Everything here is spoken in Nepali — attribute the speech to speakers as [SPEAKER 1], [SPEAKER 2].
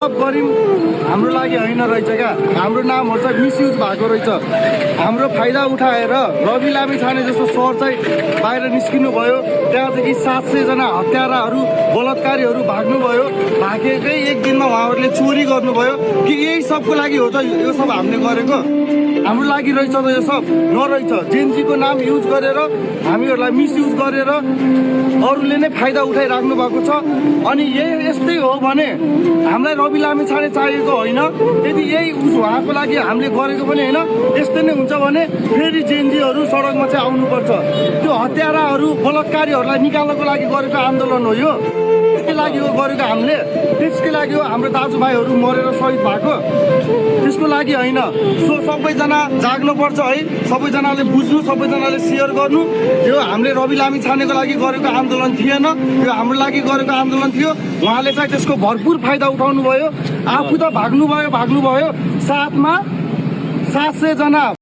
[SPEAKER 1] गऱ्यौँ हाम्रो लागि होइन रहेछ क्या। हाम्रो नामहरू चाहिँ मिसयुज भएको रहेछ। हाम्रो फाइदा उठाएर रवि लामिछाने जस्तो सहर चाहिँ बाहिर निस्किनु भयो। त्यहाँदेखि 700 जना हत्याराहरू बलात्कारीहरू भाग्नुभयो। भागेकै एक दिनमा उहाँहरूले चोरी गर्नुभयो कि यही सबको लागि हो त यो सब हामीले गरेको? हाम्रो लागि रहेछ त यो सब? नरहेछ। जेनजीको नाम युज गरेर हामीहरूलाई मिसयुज गरेर अरूले नै फाइदा उठाइराख्नु भएको छ। अनि यही यस्तै हो भने हामीलाई रवि लामिछाने चाहिएको होइन। यदि यही उहाँको लागि हामीले गरेको पनि होइन, यस्तै नै हुन्छ भने फेरि जेनजीहरू सडकमा चाहिँ आउनुपर्छ। त्यो हत्याराहरू बलात्कारीहरूलाई निकाल्नको लागि गरेको आन्दोलन हो यो। त्यसकै लागि हो गरेको हामीले। त्यसकै लागि हो हाम्रो दाजुभाइहरू मरेर शहीद भएको। त्यसको लागि होइन। सो सबैजना जाग्नुपर्छ है। सबैजनाले बुझ्नु, सबैजनाले सेयर गर्नु। यो हामीले रवि लामिछानेको लागि गरेको आन्दोलन थिएन, यो हाम्रो लागि गरेको आन्दोलन थियो। उहाँले चाहिँ त्यसको भरपुर फाइदा उठाउनु भयो। आफू त भाग्नुभयो। साथमा 700 जना